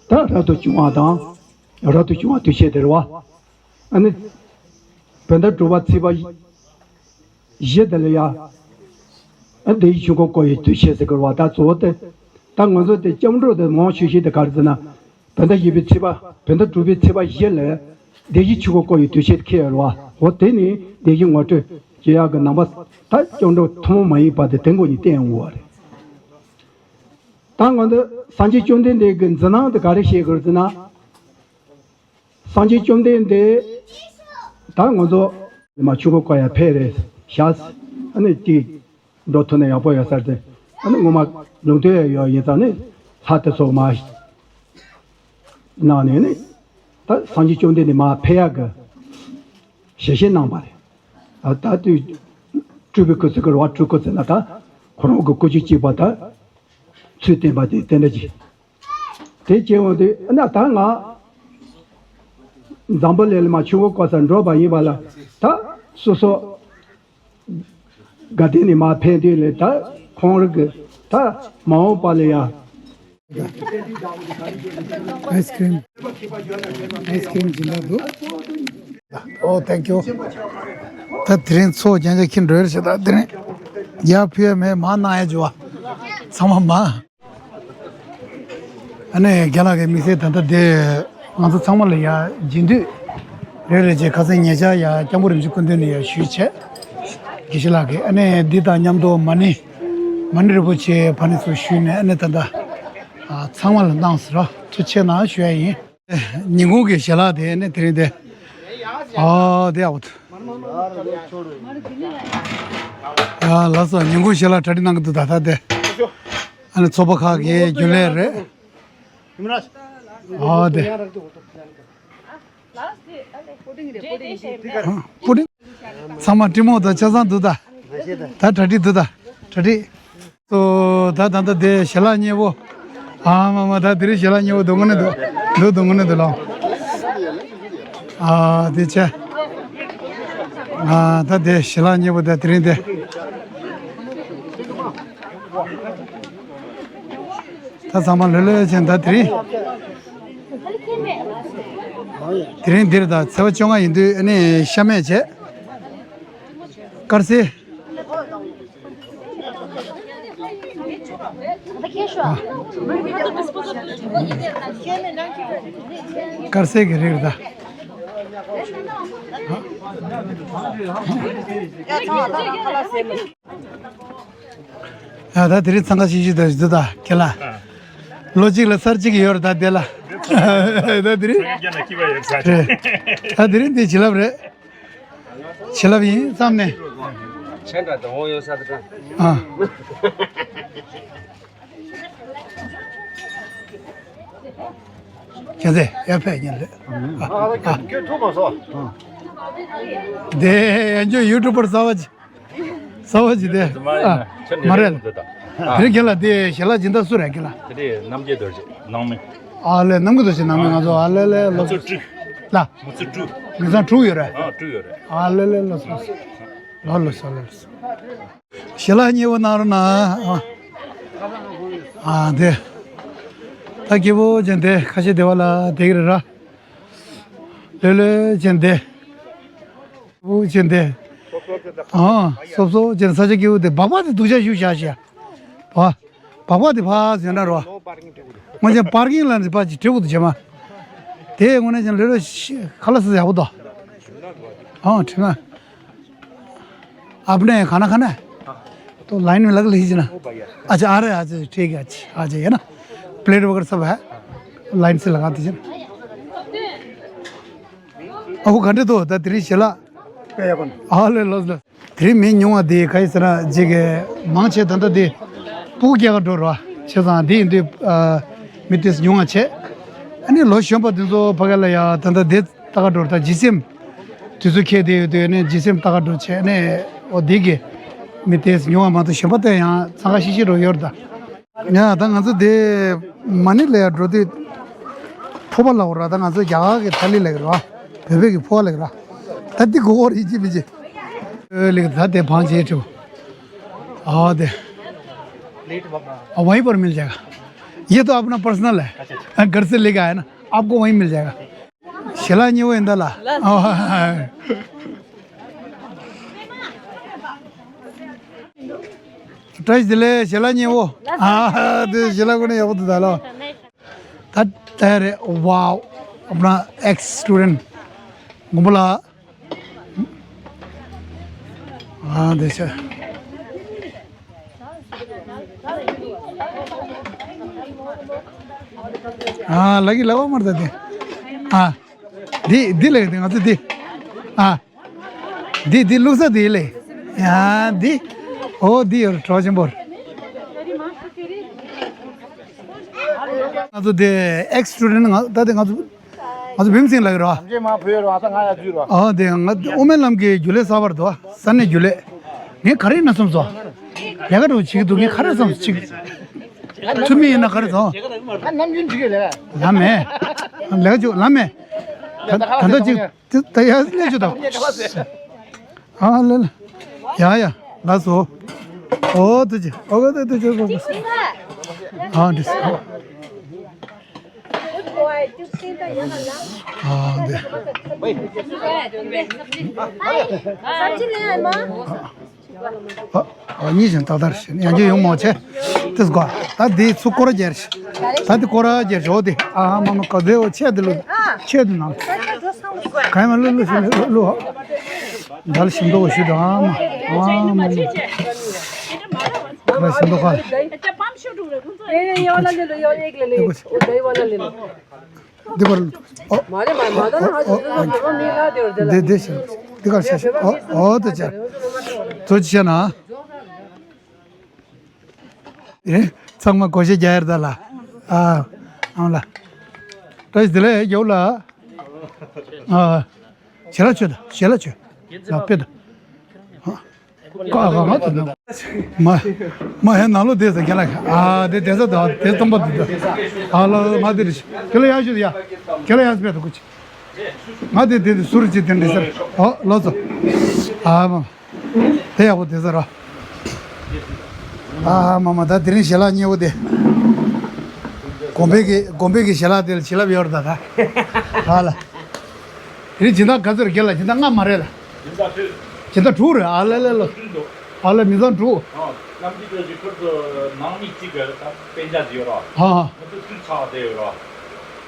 ད་རབ་ཏུ་བྱུང་བ་དང་། རབ་ཏུ་བྱུང་བ་དུས་ཆེན་དེ་རེད་བ། ཨ་ནི་བོད་ཟླ་དྲུག་པ་ཚེས་པ་བཞི་དེ་ལ་ཡ། ཨ་བདེ་སྐྱིད་ཆོས་འཁོར་བསྐོར་བའི་དུས་ཆེན་ཟེར་གི་རེད་བ། ད་གཙོ་བོ་དེ་ད་ང་ཚོ་དེ་སྐྱབས་འགྲོ་དེ་མང་ཆེ་ཤོས་དེ་ག་རེ་ཟེར་ན། བོད་ཟླ་བཞི་པའི་ཚེས་པ་བོད་ཟླ་དྲུག་པའི་ཚེས་པ་བཞི་ལ་བདེ་སྐྱིད་ཆོས་འཁོར་བསྐོར་བའི་དུས་ཆེན་ཁེལ་ཡོད་རེད་བ། འོ་དེ་ནི་བདེ་སྐྱིད་ངོ་སྤྲོད་བྱེད་ཡག་གི་ནང་པ་ད་སྐྱབས་འགྲོ་ཐུན་མོང་མ་ཡིན་པ་དེ་དེ་མགོ་ནས་བསྟན་ཡོང་བ་རེད། ད་ང་ཚོ་སངས་རྒྱས་བཅོམ་ལྡན་འདས་ཀྱི་འཛིན་སྣང་དེ་ག་རེ་བཤད་དགོས་ཟེར་ན། སངས་རྒྱས་བཅོམ་ལྡན་འདས་ད་ང་ཚོ་མ་ཆོས་འཁོར་བསྐོར་ཡ་ཕེབས་རེད་ཤག་ཨ་ནི་དེ་འགྲོ་ཐུབ་ན་ཡག་པོ་ཡོད་ས་རེད། ཨ་ནི་ངོ་མ་ལུང་བསྟན་ཡོད་ཡིན་ཙང་ནི་ལྷ་དེ་ཚོ་མ་གནང་ནས་ནི་ད་སངས་རྒྱས་བཅོམ་ལྡན་འདས་མར་ཕེབས་ཡག་གི་ཞལ་བཞེས་གནང་བ་རེད། ད་ད་དུས་སྤྲུལ་པའི་སྐུ་ཚེ་གི་རེད་བ། སྤྲུལ་སྐུ་ཚེ་ན་ད་ཁོ་རང་གི་སྐུ་རྒྱུད་གཅིག་པ་ད་ཚུལ་བསྟན་པ་དེ་དེ་འདྲ་ཅིག་དེ་སྐྱེ་བོ་དེ་ན་ད་ང་འཛམ་བུ་གླིང་ལ་མ་ཆུ་བོ་བསྐོར་ས་འགྲོ་བ་ཡིན་པ་ལ་ད་སོ་སོ་དགའ་ལྡན་ནས་མ་ཕན་དུས་ལས་ད་ཁོང་རང་གི་ད་མ་འོངས་པ་ལ་ཡ། ཨའི་སི་ཀྲིམ། ཨའི་སི་ཀྲིམ་སྦྱིན་བདག་འདུག་ཨོ་ཐེང་ཀྱུ། ད་དེ་རིང་ཚོ་རྒྱན་ཆ་ཁྱི་འགྲོ་ཡར་བྱེད། ད་དེ་རིང་ཡར་ཕུལ་ཡ་མེད། མ་གནང་ཡ་འཇུ་བ་ཚང་མ་མ། ཨ་ནི་རྒན་ལགས་ཀྱི་དམིགས་བསལ་ད་ལྟ་དེ་ང་ཚོ་ཚང་མ་ལ་ཡ་སྦྱིན་སྡུད་རེ་རེ་བྱས། ཁ་སང་ཉེ་ཆར་ཡ་སྐྱབས་མགོན་རིན་པོ་ཆེ་སྐུ་མདུན་ནས་ཡ་ཞུས་བྱས་དགེ་བཤེས་ལགས་ཀྱིས། ཨ་ནི་འདི་དང་མཉམ་དུ་མ་ཎི་མ་ཎི་རིན་པོ་ཆེ་ཕ་ནི་ཚུར་ཞུས་ནས་ཨ་ནི་ད་ལྟ་ཚང་མ་ལ་གནང་ཟེར་རོ། ཐུགས་རྗེ་གནང་ཞུ་ཡ་ཡིན། ཉིན་གུང་གི་ཞལ་ལག་དེ་ནི་དེ་རིང་དེ། ཨ་དེ་ཨའོ་ད། ཡ་ལགས་སོ། ཉིན་གུང་ཞལ་ལག་གྲ་སྒྲིག་གནང་གི་འདུག་ད་ལྟ་དེ། ཨ་ནི་ཚོགས་པ་ཁག་གི་རྒྱུན་ལས་རེད། ཨ་དེ། ཨ་པུ་ཏིང་། ཚང་མ་བཀྲིས་མོ་དང་ཆ་ཚང་འདུག་ད། ད་གྲ་སྒྲིག་འདུག་ད། གྲ་སྒྲིག་ཏོ། ད་ད་ད་དེ་ཞལ་ལག་མཉེས་པོ། ཨ་མ་མ། ད་དེ་རིང་ཞལ་ལག་མཉེས་པོ་འདུག་དངོས་གནས་འདུག་འདུག་འདུག་དངོས་གནས་འདུག་ལགས། ཨ་དེ་ཆེ། ཨ་ད་དེ་ཞལ་ལག་མཉེས་པོ་ད་དེ་རིང་དེ། ད་ཚང་མ་ལྷོད་ལྷོད་བྱས། ད་དེ་རིང་དེ་རིང་འདིར་ད་ཚེས་པ་བཅོ་ལྔ་ཡིན་དུས་ཨ་ནི་ཤ་མེད་བྱས། དཀར་ཟས། དཀར་ཟས་ཀྱི་རིགས་རེད་ད། ཡ་ད་དེ་རིང་འཚང་ཁ་ཤིག་ཤིག་ད་ཞིག་ད་ཁྱེད་ལ། ལོ་གཅིག་ལ་ཚར་གཅིག་ཡོད་རེད་ད་དེ་ལ། ད་དེ་རིང་། ད་དེ་རིང་འདི་བྱིན་རླབས་རེད། བྱིན་རླབས་ཡིན་བསམ་ནས། ཆེན་དྲག་དང་འོང་ཡོད་ས་དེ་དྲག་ཨ། ཁྱེད་ཚེ་ཡར་ཕེབས་ཉིན་རེད། ཨ། ཨ། ཁྱོད་ཐུག་མ་སོང་། དེ་ཡང་ཁྱོད་ཡུ་ཊུབ་པར་གསར་པ་ཅིག་གསར་པ་ཅིག་དེ། ཨ། མ་རེད། དེ་རིང་ཁྱེད་ལ་དེ་ཞལ་ལག་སྦྱིན་བདག་སུ་རེད་ཁྱེད་ལ། དེ་རེད་རྣམ་རྒྱལ་རྡོ་རྗེ་ནང་མི། ཨ་ལེ་རྣམ་རྒྱལ་རྡོ་རྗེ་ནང་མི་ང་ཚོ་ཨ་ལེ་ལེ་ལོ། མུ་ཚུ་དྲུག་ལ། མུ་ཚུ་དྲུག་ངེད་ཚང་དྲུག་ཡོད་རེད། ཨ་དྲུག་ཡོད་རེད། ཨ་ལེ་ལེ་ལོ་སོ། ལོ་ལོ་སོ་ལོ་སོ། ཞལ་ལག་མཉེས་པོ་གནང་རོགས་གནང་། ཨ་དེ། ད་སྐྱིད་པོ་ཅན་དེ་ཁ་ཤས་བདེ་བ་ལ་བསྡད་ཀྱི་རེད་ར། ལོས་ལོས་ཅན་དེ། སྐྱིད་པོ་ཅན་དེ། ཨ་སོབ་སོབ་ཅན་ས་ཆ་སྐྱིད་པོ་དེ་སྦག་སྦག་དེ་སྡུག་ཅག་ཞུ་བཞག་ཤག་བ། སྦག་སྦག་དེ་ཕར་ཟེར་ན་རོ། ང་ཅག་པར་ཀིང་ལ་ནི་ཕར་ཅིག་བྲིས་འོ་དུ་བྱེད་མ། དེ་དངོས་གནས་ཅན་ལོས་ལོས་ཤི་ཁ་ལག་ཟ་ཡག་པོ་འདུག་ཨ་དྲི་མ། आपने खाना खाना है? तो लाइन में लग लीजिए ना। अच्छा, आ रहे हैं, अच्छा, ठीक है, अच्छा, आ जाइए ना। प्लेट वगैरह सब है, लाइन से लगा दीजिए ना। अब वो घंटे तो होता है, तेरी चला। ཨ་ལེ་ལོས་ལོས། དེ་རིང་མི་ཉུང་བ་དེ་ག་ཡི་ཟེར་ན་ཅིག་གི་མང་ཆེ་ད་ལྟ་དེ་སྤུ་གུ་སྐྱེ་ག་འགྲོ་རོགས་བྱས་ཙང་དེ་ཡིན་དུས་ཨ་མི་དེ་ཉུང་བ་བྱས། ཨ་ནི་ལོ་གཞོན་པ་དེ་ཚོ་ཕ་གི་ལ་ཡ་ད་ལྟ་དེ་ལྟ་ག་འགྲོ་ད་ཇི་སེམས་དུས་ཚོད་འཁེལ་དེ་ཡོད་དུས་ཨ་ནི་ཇི་སེམས་ལྟ་ག་འགྲོ་བྱས་ཨ་ནི་འོ་དེ་གི་མི་དེ་ཉུང་བ་མ་གཏོགས་གཞོན་པ་དེ་ཡང་འཚང་ཁ་ཤིག་ཤིག་འགྲོ་ཡོད་རེད་ད། ཡ་ད་ང་ཚོ་དེ་མ་ནི་ལ་ཡ་འགྲོ་དུས་ཕོ་པ་ལ་འོ་ར་ད་ང་ཚོ་རྒྱ་གར་གི་ཐ་ལི་ལ་གི་ར་བོད་པའི་གི་ཕོ་བ་ལ་གི་ར་ད་དེ་གོ་བོར་ཡིན་གཅིག་མིན་གཅིག་ཨོ་ལིག་ད་དེ་བང་ཆེ་ཁྲིའུ། ཨ་དེ། प्लेट वहाँ। आ, वहीं पर मिल जाएगा। ये तो अपना पर्सनल है। अच्छा, अच्छा। हाँ, घर से लेके आया ना, आपको वहीं मिल जाएगा। ཞལ་ལག་མཉེས་པོ་ཡིན་ད་ལ། ལགས་སོ། ཨ། བཀྲ་ཤིས་བདེ་ལེགས་ཞལ་ལག་མཉེས་པོ། ལགས་སོ། ཨ་དེ་ཞལ་ལག་ཁོ་ན་ཡག་པོ་འདུག་ད་ལ། ད་ད་རེད། ཝའོ། अपना एक्स स्टूडेंट མགོན་པོ་ལགས། ཨ་འདི་ཆ། ཨ་ལག་གི་ལག་པ་མར་ད་དེ། ཨ་འདི་འདི་ལས་དེ་ང་ཚོ་འདི། ཨ་འདི་འདི་བླུག་ས་འདི་ལས། ཡ་འདི། ཨོ་འདི་ཡོད་གྲོགས་ཆེན་པོར། ང་ཚོ་དེ་ཨེག་སི་སི་ཊུ་ཌེན་ཊི་ང་ད་དེ་ང་ཚོ། ང་ཚོ་བིམ་སིང་ལགས་རོ། ཨ་མཇལ་མ་བོད་རོ། ཨ་ད་ང་ཡ་ཇུ་རོ། ཨ་དེ་ང་དབུ་མའི་ལམ་གྱི་རྒྱུན་ལས་གསར་པར་དུ་ས་གནས་རྒྱུན་ལས། ངས་ག་རེ་ཡིན་ན་བསམ་སོང་། ལས་ཀ་འགྲོ་བྱེད་ཀྱི་འདུག་ངས་ག་རེ་བསམ་སོང་ཅིག་ཐུ་མི་ཡིན་ན་ག་རེ་བསམ། ཨ་ནམ་རྒྱུན་ཅིག་ལས། ལམ་མེ། ལས་ཀ་ཅུ་ལམ་མེ། ད་ད་ལྟ་ཅིག་དེ་ད་ཡ་ལས་ཅུ་དང་། ཨ་ལ་ལ། ཡ་ཡ། ལགས་སོ། ཨོ་དུ་ཅི། ཨོ་ག་དུ་དུ་ཅི་ཨོ་ག་ཨ་འདི་སོ། ཨ་འདི། ཨ་ཨ་གཉིས་བཞིན་ཏག་ཏག་རེད། ཡང་ཅི་ཡོང་མོ་ཆེ། དེ་སྒོ་ད་འདི་ཚུ་སྐོར་ར་རྒྱལ་ཞིག་ད་འདི་སྐོར་ར་རྒྱལ་ཞིག་འོ་དེ་ཨ་མ་མ་ག་དེ་འོ་ཆེ་དེ་ལུ་ཆེ་དེ་ནང་ག་ཡ་མ་ལུ་ལུ་ལུ་ལུ། འདལ་ཞིམ་མདོག་ཞུ་དང་ཨ་མ། ཨ་མ་མ། ཁ་ཞིམ་མདོག་ཁ། འདི་པར་ཨོ། འདི་འདི་ཞིམ་འདི་གར་ཞིམ་ཞིམ་ཨོ་ཨོ་དེ་ཅར། ཚོ་ཅི་ཤ་ན། ཨེ། ཚང་མ་གོ་ཤེས་རྒྱ་ཡར་ད་ལ། ཨ། ཨང་ལ། བཀྲ་ཤིས་བདེ་ལེགས་རྒྱལ་བོ་ལ། ཨ། ཞལ་ལག་མཆོད་དང་ཞལ་ལག་མཆོད། ལག་པས་དང་། ཨ། ཀ་ཨ་ང་དང་། མ། མ་ཧེ་ནང་ལོ་བསྡད་ས་ཁྱེད་ལ། ཨ་དེ་བསྡད་ས་དང་དེ་སྟོང་པ་དེ་དང་། ཨ་ལ་ང་དེ་རེད། ཁྱེད་ལ་ཡག་ཤོས་ཡ། ཁྱེད་ལ་ཡག་ཤོས་པས་དང་ཀུ་ཅི། ང་དེ་དེ་དེ་ཟུར་གཅིག་དེ་འདྲི་ཟེར། ཨོ་ལོ་ཚོ། ཨ་མ། དེ་ཡག་པོ་དེ་ཟེར་ར། ཨ་མ་མ་ད་དེ་རིང་ཞལ་ལག་མཉེས་པོ་དེ། དགོན་པའི་གི་དགོན་པའི་གི་ཞལ་ལག་དེ་ལ་བྱིན་རླབས་ཡོད་རེད་ད་ད། ཨ་ལ། དེ་རིང་སྦྱིན་བདག་ག་ཚོད་རེད་ལ་སྦྱིན་བདག་ལྔ་མ་རེད་ལ། སྦྱིན་བདག་དྲུག་རེད་ཨ་ལ་ལ་ལོ། ཨ་ལེ་མི་ཚང་དྲུག་ཨ། རྣམ་རྒྱལ་རྡོ་རྗེ་ཁོ་ཚོ་ནང་མི་གཅིག་གི་ད་སྤུན་ཟླ་ཡོད་ར། ཨ་ཨ། ང་ཚོ་ཐུག་ཆགས་བསྡད་ཡོད་ར།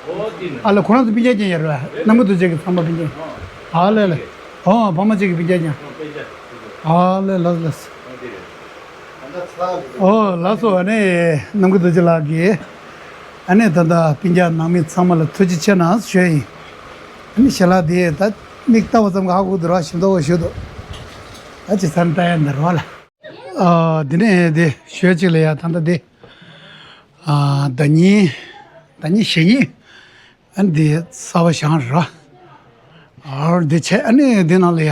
ཨོ་དེ་ནི། ཨ་ལེ་ཁོ་རང་ཚོ་སྤུན་ཀྱག་ཅན་ཡོད་ར། རྣམ་རྒྱལ་རྡོ་རྗེ་གི་ཚང་མ་སྤུན་ཀྱག་ཨ་ལེ་ལེ། ཨོ་ཕ་མ་གཅིག་གི་སྤུན་ཀྱག་ཅན། ཨ་ལེ་ལགས་ལགས། ཨོ་ལགས་སོ། ཨ་ནི་རྣམ་རྒྱལ་རྡོ་རྗེ་ལགས་ཀྱིས་ཨ་ནི་ད་ལྟ་སྤུན་ཀྱག་ནང་མི་ཚང་མ་ལ་ཐུགས་རྗེ་ཆེ་གནང་ཞུ་ཡ་ཡིན། ཨ་ནི་ཞལ་ལག་དེ་ད་མིག་ལྟ་བ་ཙམ་གྱིས་ཧ་གོ་གི་འདུག་ར། ཞིམ་ཏོག་པོ་ཞིག་འདུག་ད་ཅི་ཚར་ལྟ་ཡ་འདི་ར་བ་ལ། ཨ་འདི་ནས་དེ་ཞོལ་གཅིག་ལ་ཡ་ད་ལྟ་དེ། ཨ་ཟླ་ཉིན། ཟླ་ཉིན་གཞེས་ཉིན། ཨ་འདི་གསར་པ་བཞེངས་ར། ཨ་འདི་བྱས་ཨ་ནི་འདི་ནང་ལ་ཡ།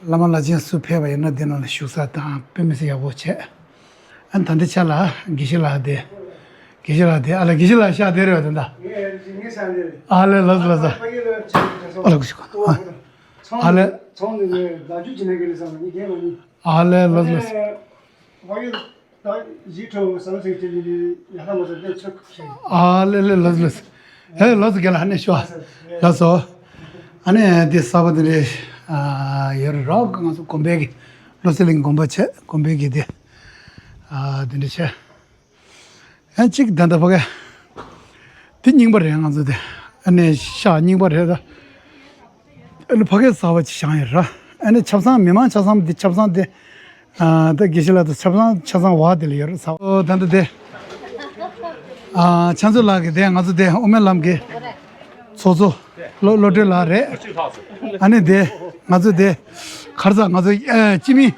བླ་མ་བླ་ཆེན་སུ་ཕེབས་པ་ཡིན་ན་འདི་ནང་ལ་བཞུགས་ས་དང་དཔེ་མི་སྲིད་ཡག་པོ་བྱས། ཨ་ད་འདི་ཆ་ལ་དགེ་བཤེས་ལགས་དེ། དགེ་བཤེས་ལགས་དེ་ཨ་ལ་དགེ་བཤེས་ལགས་ཤག་དེ་རེད་བ་དེ་འདྲ། ངས་ངས་ཤག་དེ་རེད། ཨ་ལེ་ལགས་སོ་ལགས་སོ། ཕ་གི་ལ་ཕྱིན་ཨ་ལ་གུ་ཤི་ཁོ་ཨ། ཨ་ལེ། ཚོང་ནས་ནས་བདག་རྒྱུ་ཇི་ནས་གི་རེད་བསམ་ནས་ངས་རྒན་མ་ཡིན། ཨ་ལེ་ལགས་ལགས། ཕ་གི་ད་གཞིས་ཁྲོ་ཟ་ལ་ཟིག་ཅི་ལི་ལི་ཡ་ཧ་མ་ཟ་དེ་ཚོད་ཁུག་ཤེས། ཨ་ལེ་ལེ་ལགས་ལགས། ཧེ་ལགས་སོ་རྒན་ལགས་ཨ་ནེ་ཤོ་ལགས་སོ། ཨ་ནེ་དེ་གསར་པ་དེ་འདྲ་ཡོད་རེད་རོགས་ང་ཚོ་དགོན་པའི་གི་བློ་གསལ་གླིང་དགོན་པ་བྱས་དགོན་པའི་གི་དེ་དེ་འདྲ་བྱས། ཨ་གཅིག་ད་ལྟ་ཕ་གི་དེ་རྙིང་པ་རེད་ང་ཚོ་དེ་ཨ་ནེ་ཤག་རྙིང་པ་རེད་ད། ཨ་ནི་ཕ་གི་གསར་པ་ཅིག་བཞེངས་ཡོད་ར། ཨ་ནི་ཆབ་གསང་མི་མང་ཆབ་གསང་དེ་ཆབ་གསང་དེ། ཨ་ད་དགེ་བཤེས་ལགས་དང་ཆབ་གསང་ཆབ་གསང་བ་དེ་ལ་ཡོད་ར་ས། ཨོ་ད་ལྟ་དེ། ཨ་ཕྱག་མཛོད་ལགས་ཀྱི་དེ་ང་ཚོ་དེ་དབུ་མའི་ལམ་གྱི་ཚོགས་གཙོ་བློ་བློ་གྲོས་ལགས་རེད། ཨ་ནི་དེ་ང་ཚོ་དེ་གར་ས་ང་ཚོ་ཨ་སྤྱི་མི་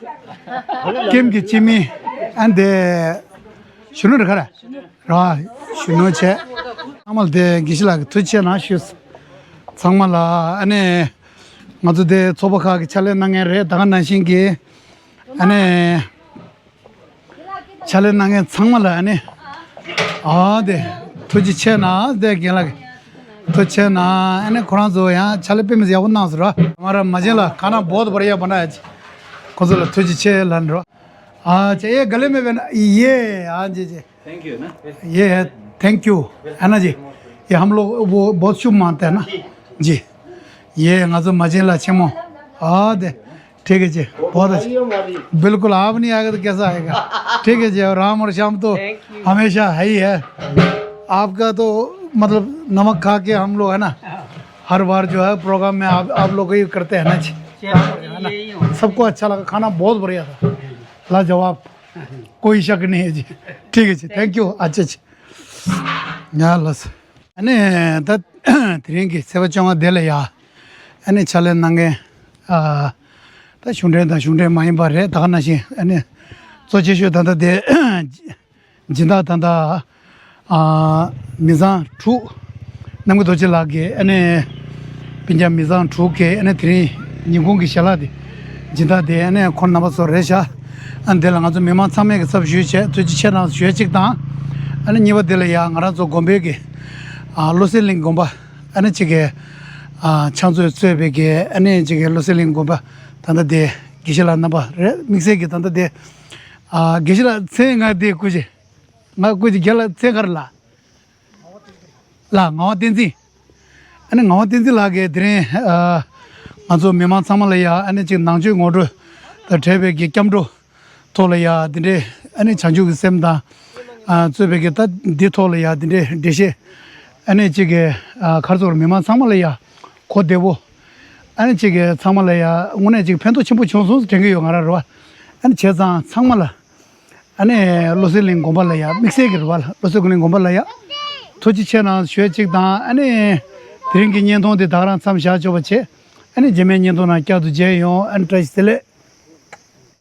ཀེམ་གྱི་སྤྱི་མི་ཨ་ནི་དེ་གཞོན་ནུ་རེད་ག་རེ། ར། གཞོན་ནུ་བྱས། ཚང་མ་ལ་དེ་དགེ་བཤེས་ལགས་ཀྱི་ཐུགས་རྗེ་ཆེ་གནང་ཞུས། ཚང་མ་ལ་ཨ་ནི། ང་ཚོ་དེ་ཚོགས་པ་ཁག་གི་ཕྱག་ལས་གནང་མཁན་རེད་ད་ག་ནང་བཞིན་གྱི། ཨ་ནི། ཕྱག་ལས་གནང་མཁན་ཚང་མ་ལ་ཨ་ནི། ཨ་དེ། ཐུགས་རྗེ་ཆེ་གནང་དེ་རྒན་ལགས་ཀྱི། ཐུགས་རྗེ་ཆེ་གནང་ཨ་ནི་ཁོ་རང་ཚོ་ཡང་ཕྱག་ལས་དཔེ་མི་སྲིད་ཡག་པོ་གནང་སོང་ར། ང་རང་མ་བྱན་ལ་ཁ་ན་བོད་བར་ཡ་བ་ན་ཡ་ཅི། ཁོ་ཚོ་ལ་ཐུགས་རྗེ་ཆེ་ལབ་འགྲོ། ཨ་ཅེ་ཨེ་ག་ལེ་མེད་པས་ན་ཡེ་ཨ་ཅེ་ཅེ། Thank you ना। ये है, थैंक यू है ना जी। ये हम लोग वो बहुत शुभ मानते हैं ना जी। ये ང་ཚོ་མ་བྱན་ལ་ཆེན་མོ། ཨ་དེ། ठीक है जी। बहुत अच्छा। बिल्कुल आप नहीं आएगा तो कैसा आएगा। ठीक है जी। और राम और श्याम तो हमेशा है ही है। आपका तो मतलब नमक खा के हम लोग है ना, हर बार जो है प्रोग्राम में आप आप लोग ही करते हैं ना जी। सबको अच्छा लगा, खाना बहुत बढ़िया था, लाजवाब। कोई शक नहीं है जी। ठीक है जी, थैंक यू। अच्छा जी। ཡ་ལགས། ཨ་ནི་ད་དེ་རིང་གི་ཚེས་པ་བཅོ་ལྔ་དེ་ལ་ཡ། ཨ་ནི་ཕྱག་ལས་གནང་མཁན། ཨ་ད་གཞུང་འབྲེལ་དང་གཞུང་འབྲེལ་མ་ཡིན་པ་རེད་ད་ག་ནང་བཞིན་ཨ་ནི། གཙོ་ཆེ་ཤོས་ད་ལྟ་དེ། སྦྱིན་བདག་ད་ལྟ། ཨ་མི་ཚང་དྲུག་རྣམ་རྒྱལ་རྡོ་རྗེ་ལགས་ཀྱིས་ཨ་ནི། སྤུན་ཀྱག་མི་ཚང་དྲུག་གིས་ཨ་ནི་དེ་རིང་ཉིན་གུང་གི་ཞལ་ལག་དེ། སྦྱིན་བདག་དེ་ཨ་ནི་ཁོང་རྣམ་པ་ཚོ་རེད་ཤག་ཨ་འདི་ལ་ང་ཚོ་མི་མང་ཚང་མས་ཀྱི་ཚབ་ཞུས་བྱས་ཐུགས་རྗེ་ཆེ་གནང་ཞུ་ཡ་གཅིག་དང་། ཨ་ནི་གཉིས་པ་དེ་ལ་ཡ་ང་རང་ཚོ་དགོན་པའི་གི། ཨ་བློ་གསལ་གླིང་དགོན་པ། ཨ་ནི་གཅིག་གི། ཨ་ཕྱག་མཛོད་གཙོས་པའི་གི་ཨ་ནི་གཅིག་གི་བློ་གསལ་གླིང་དགོན་པ་ད་ལྟ་དེ་དགེ་བཤེས་ལགས་རྣམ་པ་རེད་དམིགས་བསལ་གྱི་ད་ལྟ་དེ། ཨ་དགེ་བཤེས་ལགས་མཚན་ང་དེ་སྐུ་མཁྱེན། ང་སྐུ་མཁྱེན་རྒན་ལགས་མཚན་ག་རེ་ལགས། ལགས་ངག་དབང་བསྟན་འཛིན། ཨ་ནི་ངག་དབང་བསྟན་འཛིན་ལགས་ཀྱིས་དེ་རིང་ཨ་ང་ཚོ་མི་མང་ཚང་མ་ལ་ཡ་ཨ་ནི་ཅིག་ནང་ཆོས་ངོ་སྤྲོད་དང་འབྲེལ་བའི་གི་སྐྱབས་འགྲོ་ཐོག་ལ་ཡ་དེ་འདྲའི་ཨ་ནི་བྱང་ཆུབ་ཀྱི་སེམས་དང་ཨ་གཙོས་པའི་གི་ད་འདི་ཐོག་ལ་ཡ་དེ་འདྲའི་འགྲེལ་བཤད་ཨ་ནི་ཅིག་གི་ཨ་ག་རེ་ཟེར་དགོས་རེད་མི་མང་ཚང་མ་ལ་ཡ་གོ་བདེ་པོ་ཨ་ནི་ཅིག་གི་ཚང་མ་ལ་ཡ་དངོས་གནས་ཅིག་ཕན་ཐོགས་ཆེན་པོ་བྱུང་སོང་ཟེར་དྲན་གྱི་ཡོད་ང་རང་རེད་བ། ཨ་ནི་བྱས་ཙང་ཚང་མ་ལ། ཨ་ནི་བློ་གསལ་གླིང་དགོན་པ་ལ་ཡ་དམིགས་བསལ་གྱི་རེད་བ་ལ་བློ་གསལ་གླིང་དགོན་པ་ལ་ཡ། ཐུགས་རྗེ་ཆེ་གནང་ཞུ་ཡ་གཅིག་དང་ཨ་ནི། དེ་རིང་གི་བརྙན་ཐུང་འདི་ད་ག་རང་མཚམས་བཞག་ཆོག་པ་བྱེད། ཨ་ནི་རྗེས་མའི་བརྙན་ཐུང་ནང་བསྐྱར་དུ་མཇལ་ཡོང་ཨ་ནི་བཀྲ་ཤིས་བདེ་ལེགས།